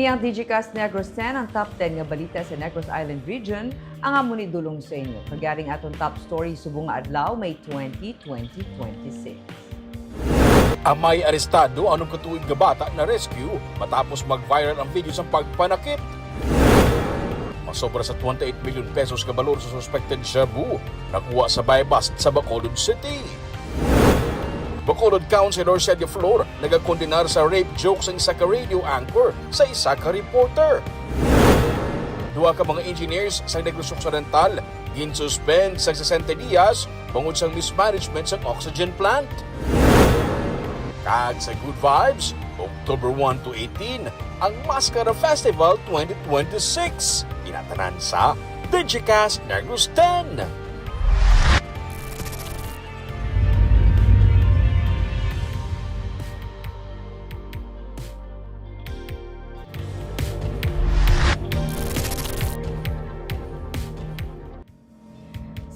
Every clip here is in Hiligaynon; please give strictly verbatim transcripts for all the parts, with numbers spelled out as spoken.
Ang Digicast Negros ten, ang top ten nga balita sa Negros Island Region, ang amo ni dulong sa inyo. Kag yari ang aton top story subong nga adlaw, May twenty, twenty twenty-six. Amay arestado, anom ka tuig nga bata na-rescue matapos mag-viral ang video sang pagpanakit. Masobra sa twenty-eight million pesos nga balor sa suspected shabu nakuha sa buy-bust sa Bacolod City. Bacolod Councilor Celia Flor nagakondenar sa rape joke sang isa ka radio anchor sa isa ka reporter. Duha ka mga engineers sa Negros Occidental ginsuspend sang sesenta dias bangod sang mismanagement sang oxygen plant. Kag sa Good Vibes, October one to eighteen, ang Mascara Festival twenty twenty-six. Ginatanan sa Digicast Negros ten.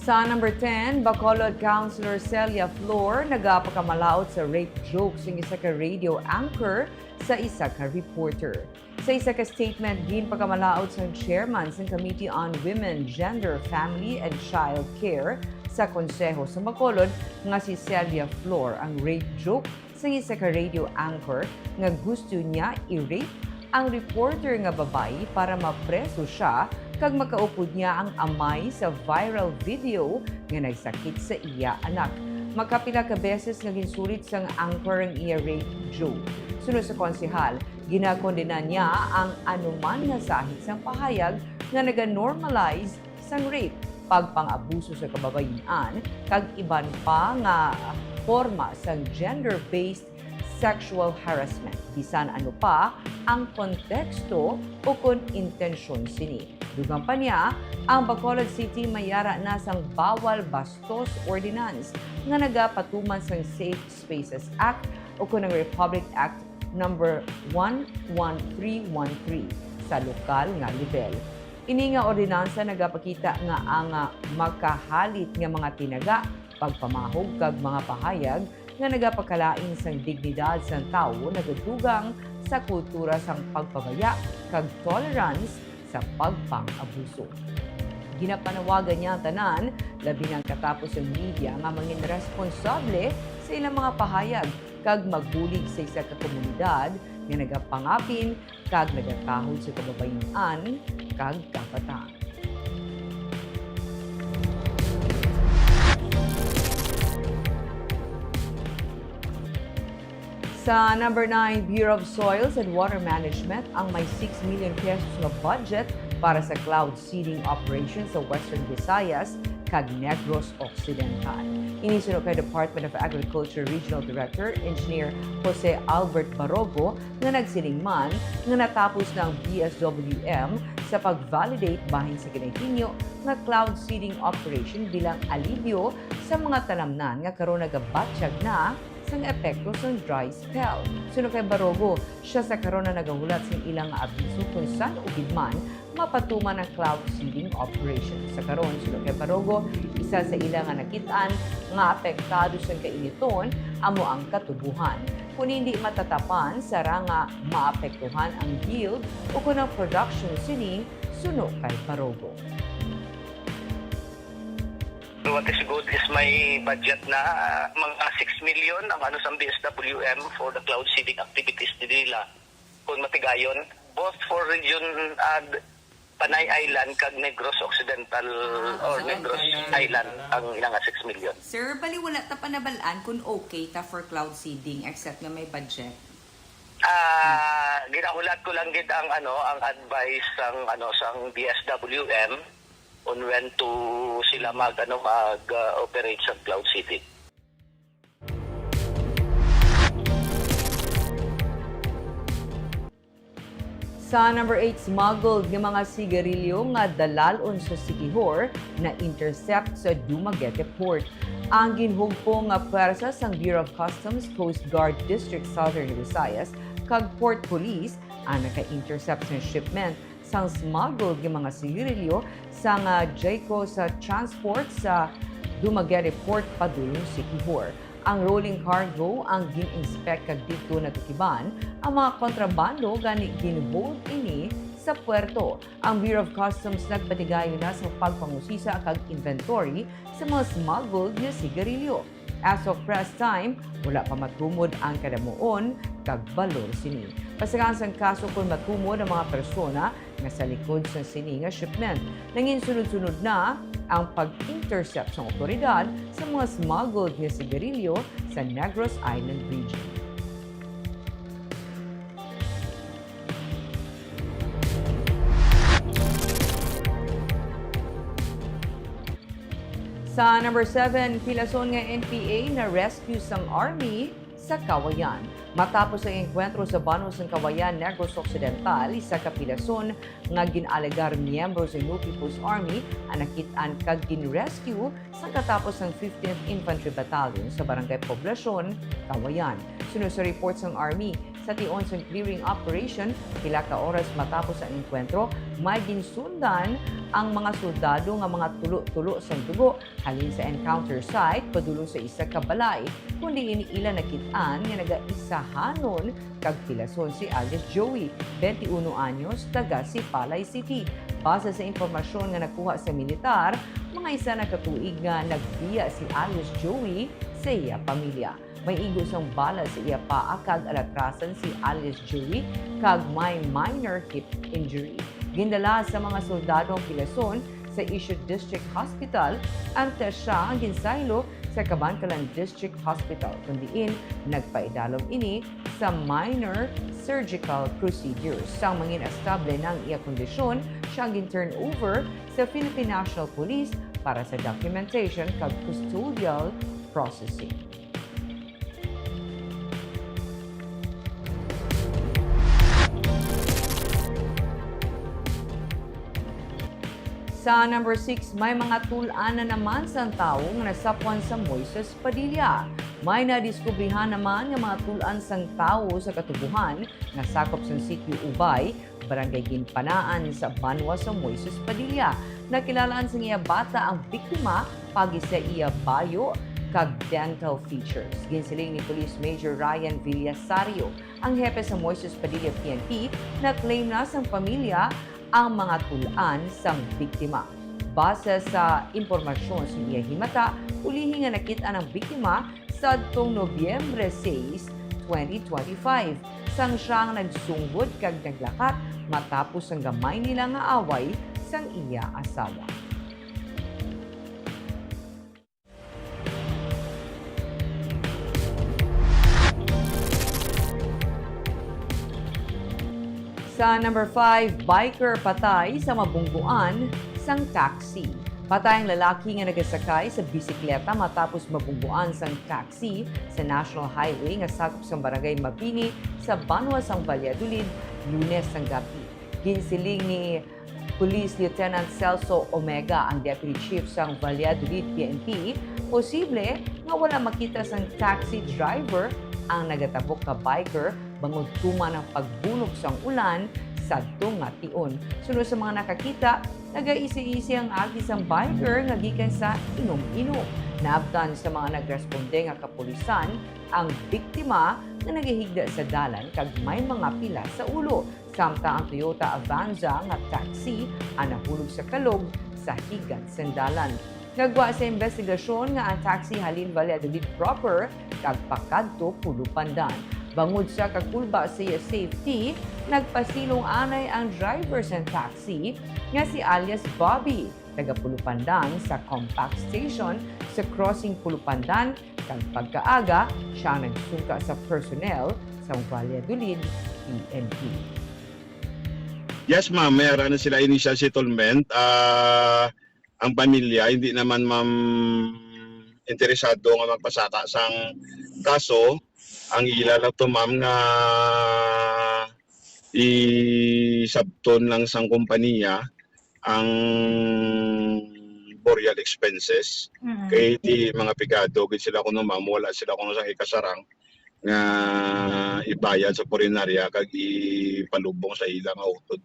Sa number ten, Bacolod Councilor Celia Flor nagapakamalaot sa rape joke sang isa ka radio anchor sa isa ka reporter. Sa isa ka statement, ginpakamalaot sang chairman sang Committee on Women, Gender, Family, and Child Care sa Konseho sa Bacolod nga si Celia Flor ang rape joke sang isa ka radio anchor nga gusto niya i-rape ang reporter nga babayi para mapreso sia kag makaupod niya ang amay sa viral video nga nagsakit sa iya anak. Makapila ka beses nga ginsulit sang anchor ang iya rape joke. Suno sa konsehal, ginakondena niya ang anuman nga sahid sang pahayag nga naganormalize sang rape, pagpang-abuso sa kababayin-an, kag iban pa nga porma sang gender-based sexual harassment, bisan ano pa ang konteksto ukon intensyon sini. Dugang pa niya, ang Bacolod City may yara na sang bawal bastos ordinance nga nagapatuman sang Safe Spaces Act ukon ang Republic Act number one one three one three sa lokal nga lebel. Ini nga ordinansa nagapakita nga ang, ah, makahalit nga mga tinaga, pagpamahog kag mga pahayag nga nagapakalain sang dignidad sang tawo nagadugang sa kultura sang pagpabaya kag tolerance sa pagpang-abuso. Ginapanawagan niya ang tanan, labi na ang katapos sang media, nga mangin responsable sa ilang mga pahayag kag magbulig sa isa ka komunidad nga nagapangapin kag nagakahod sa kababayin-an kag kabataan. Sa number nine, Bureau of Soils and Water Management ang may six million pesos nga budget para sa cloud seeding operation sa Western Visayas kag Negros Occidental. Ini suno kay Department of Agriculture Regional Director Engineer Jose Albert Barogo nga nagsiling man nga natapos na ang B S W M sa pag-validate bahin sa ginahingyo nga cloud seeding operation bilang alibyo sa mga talamnan nga karon nagabatyag na sang epekto sang dry spell. Suno kay Barogo, sia sa karon na nagahulat sing ila nga abiso kon san-o gid man mapatuman ang cloud seeding operation. Sa karon, suno kay Barogo, isa sa ila nga nakit-an nga apektado sang kainiton amo ang katubohan. Kon hindi matatapan, sara nga maapektuhan ang yield ukon ang production sini, suno kay Barogo. So what is good is may budget na, ah, mga six million ang ano sa B S W M for the cloud seeding activities ni nila. Kung matigayon, both for region, ah, Panay Island kag Negros Occidental Ah, or sa Negros Panay Island. Island ang ila nga six million. Sir, bali wala ta pa nabal-an kung okay ta for cloud seeding except nga may budget. Ah, ginahulat ko lang gid ang ano, ang advice sang ano, sang B S W M on when to sila mag ano, mag, ah, operate sa cloud seeding. Sa number eight, smuggled nga mga sigarilyo nga dalalon sa Siquijor na-intercept sa Dumaguete Port. Ang ginhugpong nga pwersa sang Bureau of Customs, Coast Guard District Southern Visayas, kag Port Police ang naka-intercept sa shipment sang smuggled nga mga sigarilyo sang, ah, Jayco sa transport sa Dumaguete Port padulong Siquijor. Ang rolling cargo ang gin-inspect kag didto natukiban ang mga kontrabando, gani gin-hold ini sa puerto. Ang Bureau of Customs nagpatigayon na sa pagpangusisa kag inventory sa mga smuggled nga sigarilyo. As of press time, wala pa matumod ang kadamuon kag balor sini. Pasagaan sang kaso kon matumod ang mga persona nga sa likod sa sini nga shipment. Nanginsunod-sunod na ang pag-intercept sang awtoridad sa mga smuggled nga sigarilyo sa Negros Island region. Sa number seven, pilason nga N P A na-rescue sang Army sa Cauayan. Matapos ang engkwentro sa banwa sang Cauayan, Negros Occidental, isa ka pilason nga gin-alegar miyembro sa New People's Army ang nakit-an kag gin-rescue sang katapos sang fifteenth Infantry Battalion sa Barangay Poblacion, Cauayan. Suno sa report sang Army, sa tion sang clearing operation, pila ka oras matapos ang engkwentro, may ginsundan ang mga soldado nga mga tulo-tulo sang dugo halin sa encounter site padulong sa isa ka balay, kundi ini ila nakit-an nga nagaisahanon kag pilason si alias Joey, twenty-uno anyos, taga Sipalay City. Base sa impormasyon nga nakuha sa militar, mga isa na ka tuig nga nagbiya si alias Joey sa iya pamilya. May igo sang bala sa iya paa kag alatrasan si alias Joey kag may minor hip injury. Gindala sa mga soldado ang pilason sa Ischut District Hospital, antes siya ginsaylo sa Kabankalan District Hospital, kun diin nagpaidalom ini sa minor surgical procedures. Sang mangin-estable na ang iya kondisyon, siya gin-turn over sa Philippine National Police para sa documentation kag custodial processing. Sa number six, may mga tul-an na naman sang tawo nga nasapwan sa Moises Padilla. May nadiskubrihan naman nga mga tul-an sang tawo sa katubohan nga sakop sang Sitio Ubay, Barangay Ginpanaan sa banwa sa Moises Padilla. Nakilalaan sang iya bata ang biktima pagi sa iya bayo kag dental features. Ginsiling ni Police Major Ryan Villasario, ang hepe sa Moises Padilla P N P, na claim na sang pamilya ang mga tul-an sang biktima. Base sa impormasyon sa iya himata, ulihi nga nakit-an ang biktima sadtong Nobyembre sais, twenty twenty-five, sang siya nga nagsunggod kag naglakat matapos ang gamay nila nga away sang iya asawa. Sa number five, biker patay sa mabungguan sang taxi. Patay ang lalaki nga nagasakay sa bisikleta matapos mabungguan sang taxi sa National Highway nga sakop sang Barangay Mabini sa banwa sang Valladolid, Lunes sang gabi. Ginsiling ni Police Lieutenant Celso Omega, ang Deputy Chief sang Valladolid P N P, posible nga wala makita sang taxi driver ang nagatapok nga biker bangod tuman ang pagbunog sang ulan sadto nga tion. Suno sa mga nakakita, nagaisi-isi ang agi sang biker nga gikan sa inom-inom. Naabtan sa mga nagresponde nga kapulisan ang biktima nga nagahigda sa dalan kag may mga pila sa ulo. Samtang ang Toyota Avanza nga taxi ang nahulog sa kalog sa higad sang dalan. Nagwa sa imbestigasyon nga ang taxi halin Valladolid proper kag pakadto Pulupandan. Bangod sa kakulba sa iya safety, nagpasilong anay ang driver sang taxi nga si alias Bobby, taga Pulupandan, sa compact station sa crossing Pulupandan, kag pagkaaga siya ang nagsungka sa personnel sa Valladolid P N P. Yes, ma'am. May ara na sila initial settlement. Ah, ang pamilya, hindi naman, ma'am, interesado nga magpasaka sang kaso. Ang ila lang to, ma'am, nga isabton lang sang kompanya ang burial expenses. Mm. Kay di mga pigado gid sila kuno, ma'am, wala sila kuno sang ikasarang nga ibayad sa punerarya kag ipalubong sa ila nga utod.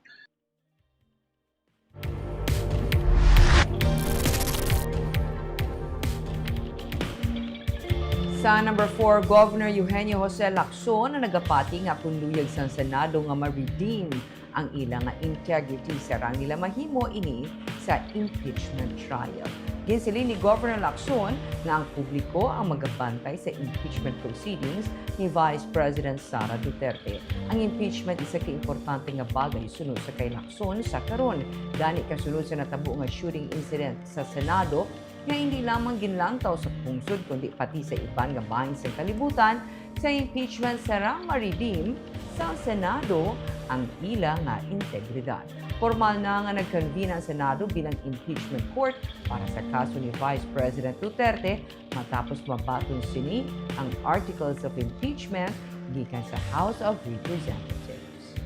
Sa number four, Governor Eugenio Jose Lacson ang nagapati nga kon luyag sang Senado nga ma-redeem ang ila nga integrity, sarang nila mahimo ini sa impeachment trial. Ginsiling ni Governor Lacson nga ang publiko ang magabantay sa impeachment proceedings ni Vice President Sara Duterte. Ang impeachment isa ka importante nga bagay suno sa kay Lacson sa karon. Gani, kasunod sa natabo nga shooting incident sa Senado, nga hindi lamang ginlantaw sa pungsod kundi pati sa iban nga bahin sang kalibutan, sa impeachment sarang ma-redeem sa Senado ang ila nga integridad. Formal na nga nag-convene ang Senado bilang impeachment court para sa kaso ni Vice President Duterte matapos mabaton sini ang articles of impeachment gikan sa House of Representatives.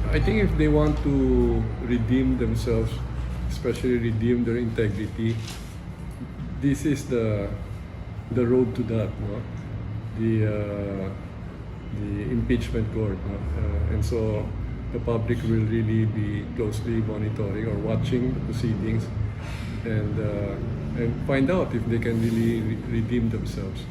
I think if they want to redeem themselves, especially redeem their integrity, this is the the road to that, no? The uh, the impeachment court, no? Uh, and so the public will really be closely monitoring or watching the proceedings and uh, and find out if they can really re- redeem themselves.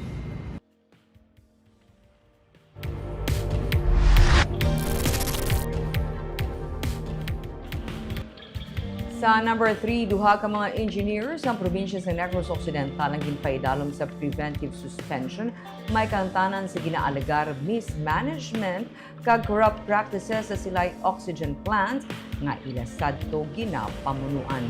Sa number three, duha ka mga engineers ang probinsya sa Negros Occidental ang ginpaidalom sa preventive suspension, may kaangtanan sa ginaalegar mismanagement kag corrupt practices sa Silay Oxygen Plant nga ila sadto ginapamunuan.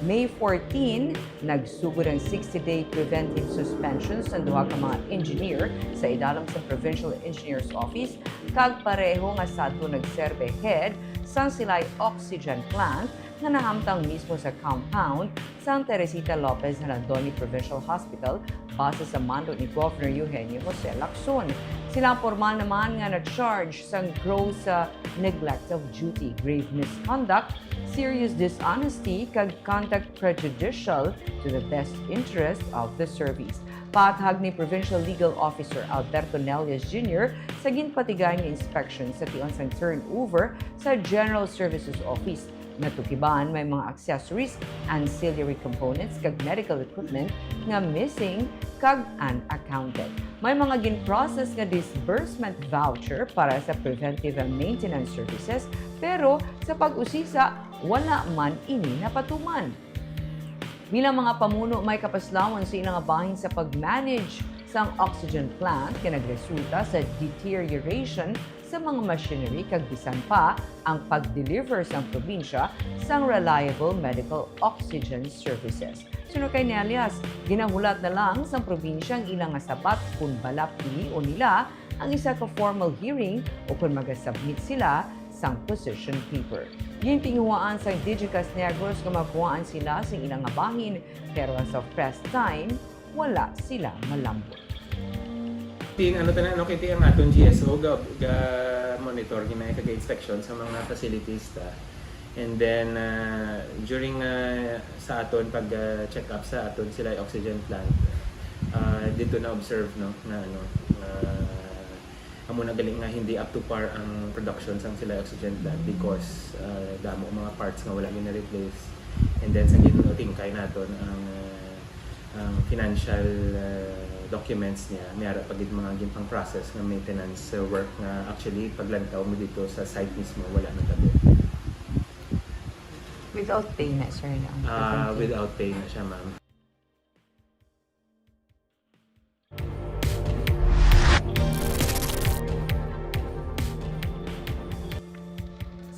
May fourteen, nagsugod ang sixty-day preventive suspension sa duha ka mga engineer sa idalom sa Provincial Engineers Office kag pareho nga sadto nagserbe head sang Silay Oxygen Plant nga nahamtang mismo sa compound sang Teresita Lopez Jalandoni Provincial Hospital, base sa mando ni Governor Eugenio Jose Lacson. Sila ang pormal naman nga na-charge sang gross, ah, neglect of duty, grave misconduct, serious dishonesty, kag conduct prejudicial to the best interest of the service. Paathag ni Provincial Legal Officer Alberto Nelias Junior sa ginpatigay nga inspection sa tion sang turnover sa General Services Office. Natukiban may mga accessories, ancillary components, kag medical equipment nga missing kag unaccounted. May mga gin-process nga disbursement voucher para sa preventive and maintenance services, pero sa pag-usisa, wala man ini napatuman. Bilang mga pamuno, may kapaslawon sa ila nga bahin sa pag-manage sang oxygen plant nga nagresulta sa deterioration sa mga machinery kag bisan pa ang pag-deliver sang probinsya sang reliable medical oxygen services. Suno kay Nelias, ginahulat na lang sang probinsya ang ila nga sabat kon bala pilion nila ang isa ka formal hearing o kon magasubmit sila sang position paper. Gintinguhaan sang Digicast Negros nga makuhaan sila sing ila nga bahin, pero as of press time, wala sila malambot. Tin, ano tanan, no, kay ang aton G S O ga, ga monitor gina kag inspection sa mga facilities ta. And then uh, during uh, sa aton pag uh, check up sa aton sila oxygen plant, uh, dito na observe, no, na ano, uh, amo na gali nga hindi up to par ang production sang sila oxygen plant because uh, damo mga parts nga wala gina-replace. And then sa ginutingkay naton ang uh, ang financial uh, documents niya, may ara pa gid mga ginpang-process nga maintenance uh, work nga actually paglantaw mo dito sa site mismo, wala na tabi. Without pay na, sir, na ang Ah, preventive? Without pay na siya, ma'am.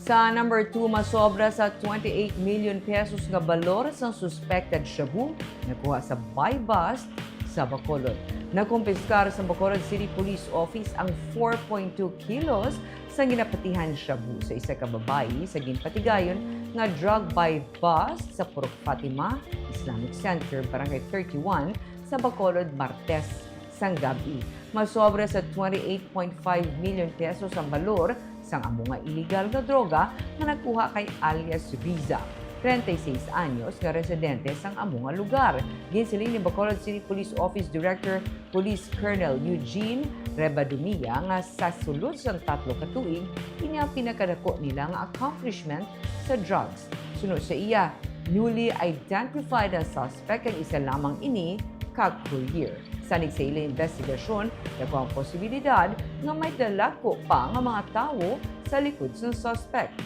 Sa number two, masobra sa twenty-eight million pesos nga balor sang suspected shabu nakuha sa buy-bust sa Bacolod. Nakumpiskar sa Bacolod City Police Office ang four point two kilos sang ginapatihan shabu sa isa ka babayi sa ginpatigayon nga drug buy-bust sa Purok Fatima Islamic Center, Barangay thirty-one, sa Bacolod, Martes sang gab-i. Masobra sa twenty-eight point five million pesos ang balor sang amo nga iligal nga droga nga nakuha kay alias Riza, treinta y seis anyos, nga residente sang amo nga lugar. Ginsiling ni Bacolod City Police Office Director Police Colonel Eugene Rebadumia nga sa sulod sang tatlo ka tuig, ini ang pinakadako nila nga accomplishment sa drugs. Suno sa iya, Newly identified ang suspect kag isa lamang ini ka courier. Sanig sa ila investigasyon, dako ang posibilidad nga may dalagko pa nga mga tawo sa likod sang suspect.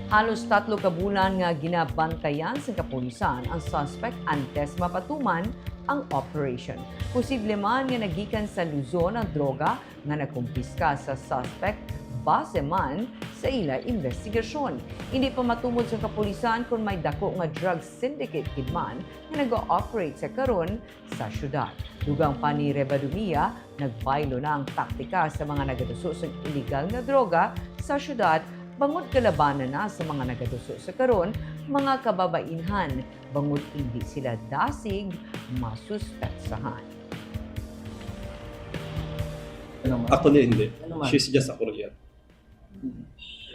Halos tatlo ka bulan nga ginabantayan sang kapulisan ang suspect antes mapatuman ang operation. Posible man nga nagikan sa Luzon ang droga nga nakumpiska sa suspect base man sa ila investigasyon. Hindi pa matumod sa kapulisan kon may dako nga drug syndicate gid man nga nag-ooperate sa karon sa syudad. Dugang pa ni Rebadumia, nagbaylo na ang taktika sa mga nagatuso sang iligal nga droga sa syudad, bangod kalabanan na sa mga nagatuso sa karon, mga kababainhan, bangod indi sila dasig masuspetsahan. Actually, hindi. Ano man? She's just a courier.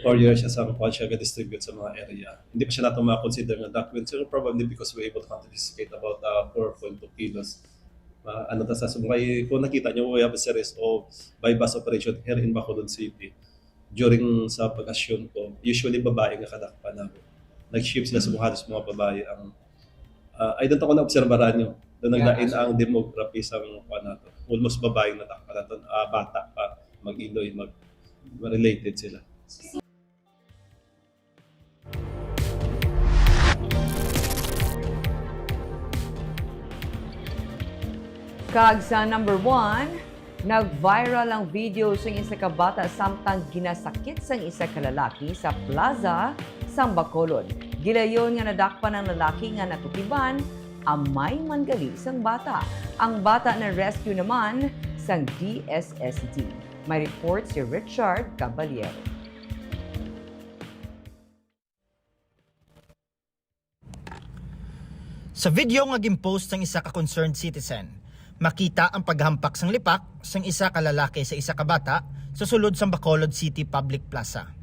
Courier siya sa kuan siya ga-distribute sa mga area. Hindi pa siya nato ma-consider nga document. So probably because we're able to confiscate about uh, four point two kilos. Uh, ano ta sa sumay, kung nakita nyo, we have a series of buy-bust operation here in Bacolod City. During sa pag-assume ko, usually babae nga kadakpan namo. Nag-shift sila sa mga halos mga babae ang uh, I don't know kung naobserbaran nyo. Doon naglain ang demography sa mga kuan nato. Almost babae na takpan nato, uh, bata pa, mag-iloy, mag related sila. Kag sa number one, nag-viral ang video sang isa ka bata samtang ginasakit sang isa ka lalaki sa plaza sang Bacolod. Gilayon nga nadakpan ang lalaki nga natukiban, amay man gali sang bata. Ang bata na-rescue naman sang D S S D. May report si Richard Caballero. Sa video nga gin-post sang isa ka concerned citizen, makita ang paghampak sang lipak sang isa ka lalaki sa isa ka bata sa sulod sang Bacolod City Public Plaza.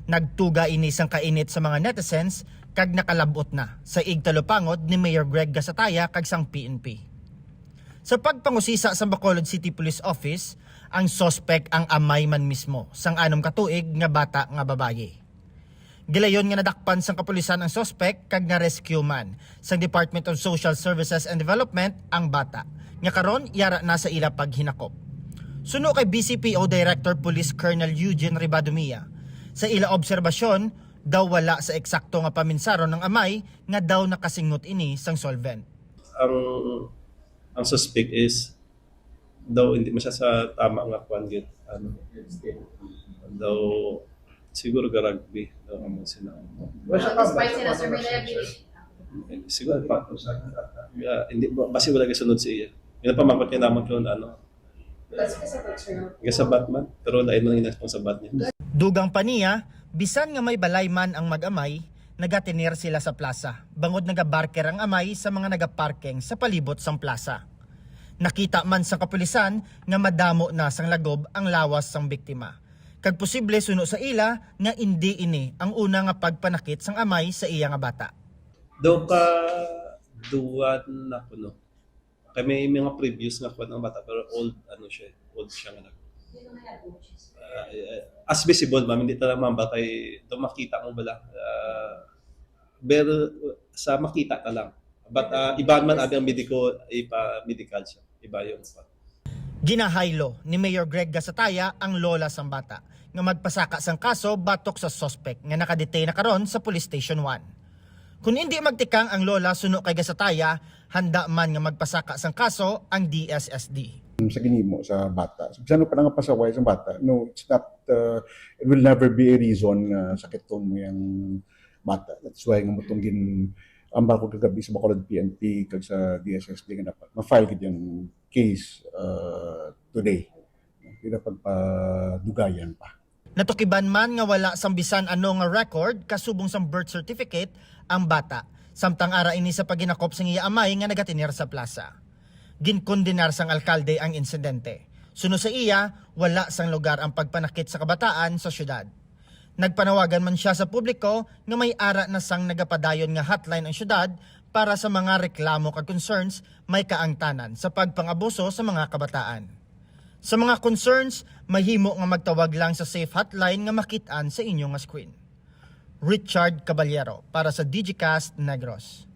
Nagtuga ini sang kainit sa mga netizens kag nakalab-ot na sa igtalupangod ni Mayor Greg Gasataya kag sang P N P. Sa pagpangusisa sang Bacolod City Police Office, ang suspek ang amay man mismo sang anom ka tuig nga bata nga babayi. Gilayon nga nadakpan sang kapulisan ang suspek kag na-rescue man sang Department of Social Services and Development ang bata, nga karon yara na sa ila paghinakop. Suno kay B C P O Director Police Colonel Eugene Ribadumia, sa ila obserbasyon, daw wala sa eksakto nga paminsaron ang amay nga daw nakasingot ini sang solvent. Ang ang suspect is daw hindi man siya sa tama nga kwan gid, ano, daw siguro ga-rugby daw ang sila. Wala siya despite sila, Sir Miller, bili. Siguro pa, yeah, hindi ba, basi wala gasunod sa iya. Yung pamangkot niya naman kung ano, Kasi kasapat siya. Gasabat man, pero lain man ang sabat niya. Dugang pa niya, bisan nga may balay man ang mag-amay, nagatener sila sa plaza, bangod nagabarker ang amay sa mga nagaparking sa palibot sang plaza. Nakita man sa kapulisan nga madamo na sang lagob ang lawas sang biktima, kag posible suno sa ila nga indi ini ang una nga pagpanakit sang amay sa iya nga bata. Daw ka duwa na kuno. Kay may mga previous nga kuwan ang bata, pero old, ano siya, old siya nga nag- Ah, eh, as visible, ma'am, hindi talaga ma'am, kay daw makita mo bala. Ah, pero sa makita ka lang. But ah, iba man abi ang medical, ipa medical siya. Iba yung kuwan. Ginahaylo ni Mayor Greg Gasataya ang lola sang bata nga magpasaka sang kaso batok sa suspek nga nakadetain na karon sa Police Station one. Kung indi magtikang ang lola suno kay Gasataya, handa man nga magpasaka sang kaso ang D S S D. Sa ginhimo sa bata, bisan pa nga pasaway sang bata, no, it's not, uh, it will never be a reason nga sakiton mo yung bata. That's why nga mutong gin ambal ko kagabi sa Bacolod P N P kag sa D S S D nga dapat ma-file gid yung case uh, today. Pila pagpadugayan pa. Natukiban man nga wala sang bisan ano nga record kasubong sang birth certificate ang bata, samtang ara ini sa paghinakop sang iya amay nga nagatener sa plaza. Ginkondenar sang alkalde ang insidente. Suno sa iya, wala sang lugar ang pagpanakit sa kabataan sa syudad. Nagpanawagan man siya sa publiko nga may ara na sang nagapadayon nga hotline ang syudad para sa mga reklamo kag concerns may kaangtanan sa pagpangabuso sa mga kabataan. Sa mga concerns, mahimo nga magtawag lang sa safe hotline nga makit-an sa inyo nga screen. Richard Caballero para sa Digicast Negros.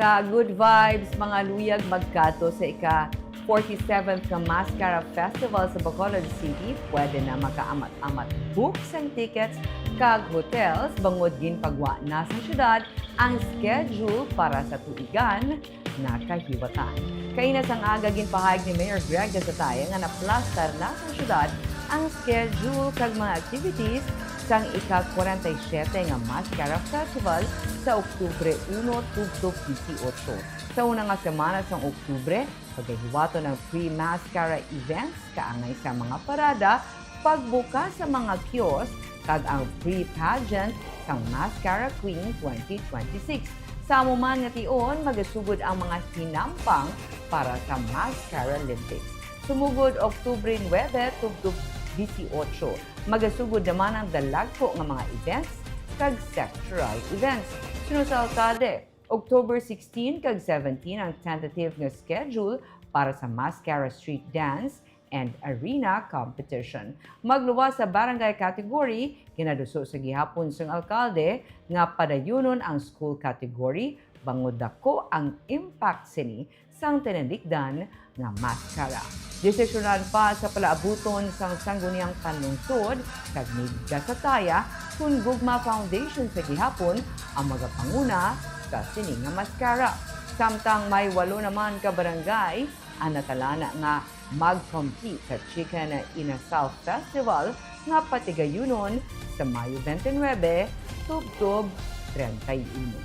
Sa Good Vibes, mga luyag magkadto sa ika forty-seventh nga Mascara Festival sa Bacolod City, pwede na makaamat-amat book sang tickets kag hotels bangod ginpagwa na sa syudad ang schedule para sa tuigan nga kahiwatan. Kaina sang aga, ginpahayag ni Mayor Greg Desataya nga naplastar na sang syudad ang schedule kag mga activities sang ika-kwarenta y siyete nga Mascara Festival sa Oktubre uno tubtob disiotso. Sa una nga semana sang Oktubre, pagahiwaton ang pre-mascara events kaangay sa mga parada, pagbukas sa mga kiosk, kag ang pre-pageant sang Mascara Queen twenty twenty-six. Sa amo man nga tion, magasugod ang mga hinampang para sa Mascara Olympics. Sumugod Oktubre nuebe tubtob disiotso, magasugod naman ang dalagko nga mga events kag sectoral events. Suno sa alkalde, October sixteen kag seventeen ang tentative nga schedule para sa Mascara Street Dance and Arena Competition. Magluwas sa barangay category, ginaduso sa gihapon sang alkalde nga padayunon ang school category bangod dako ang impact sini sang tinandikdan nga mascara. Desisyonan pa sa palaabuton sang Sangguniang Panlungsod kag ni Desataya kon gugma foundation sa gihapon ang magapanguna sa sini nga mascara. Samtang may walo naman ka barangay ang natalana nga mag-compete sa Chicken Inasal Festival nga patigayunon sa Mayo twenty-nine tubtob treinta y uno.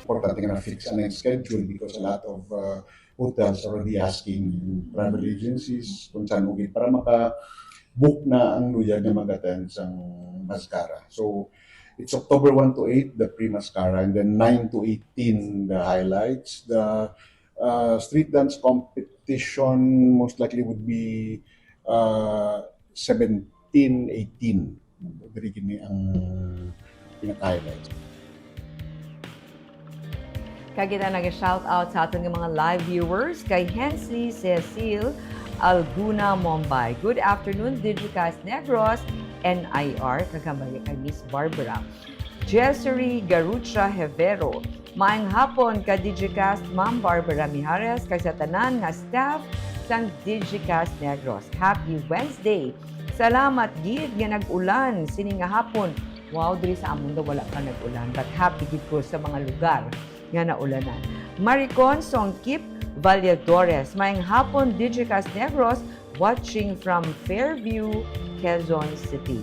Importante nga na-fix ang schedule because a lot of uh, hotels already asking travel agencies kung saan ugit para maka-book na ang luyag na mag-attend sa mascara. So, it's October one to eight, the pre-mascara, and then nine to eighteen, the highlights. The uh, street dance competition most likely would be uh, seventeen eighteen. Diri gini ang pinaka-highlights. Kag kita nag-shout out sa aton nga mga live viewers kay Hensley Cecil Alguna Mombay. Good afternoon, Digicast Negros, N I R, kag kamay kay Miss Barbara. Jessery Garucha Hevero, maayong hapon ka Digicast Ma'am Barbara Mijares kag sa tanan nga staff sang Digicast Negros. Happy Wednesday! Salamat gid nga nag-ulan sini nga hapon. Wow, diri sa amon daw wala pa nag-ulan, but happy gid ko sa mga lugar nga naulanan. Maricon Songkip Valladores, maayong hapon Digicast Negros, watching from Fairview, Quezon City.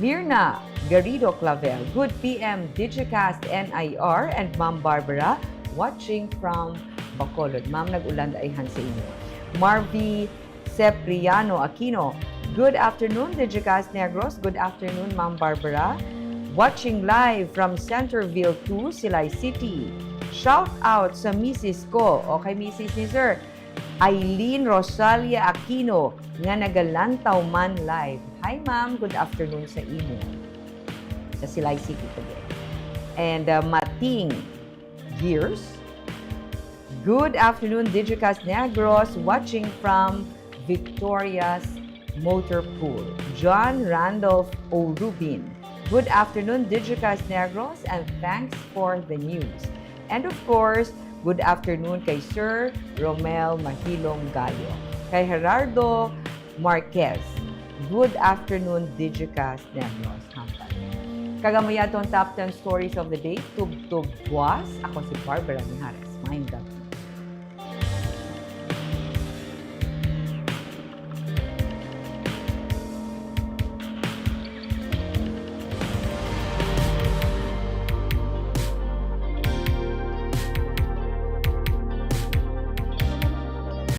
Mirna Garrido Clavel, good P M Digicast N I R and Ma'am Barbara, watching from Bacolod. Ma'am, nag-ulan dayhan sa inyo. Marvy Sepriano Aquino, good afternoon, Digicast Negros. Good afternoon, Ma'am Barbara. Watching live from Centerville two, Silay City. Shout out sa misis ko, okay, misis ni Sir, Eileen Rosalia Aquino, nga nagalantaw man live. Hi, ma'am. Good afternoon sa imo. Sa Silay City today. And uh, Mating Gears. Good afternoon, Digicast Negros. Watching from Victoria's Motor Pool. John Randolph O'Rubin. Good afternoon, Digicast Negros, and thanks for the news. And of course, good afternoon kay Sir Romel Mahilong Gayo. Kay Gerardo Marquez, good afternoon, Digicast Negros. Hangpan. Kag amo ya aton top ten stories of the day, tubtob buas. Ako si Barbara Mijares. Maayong gab-i.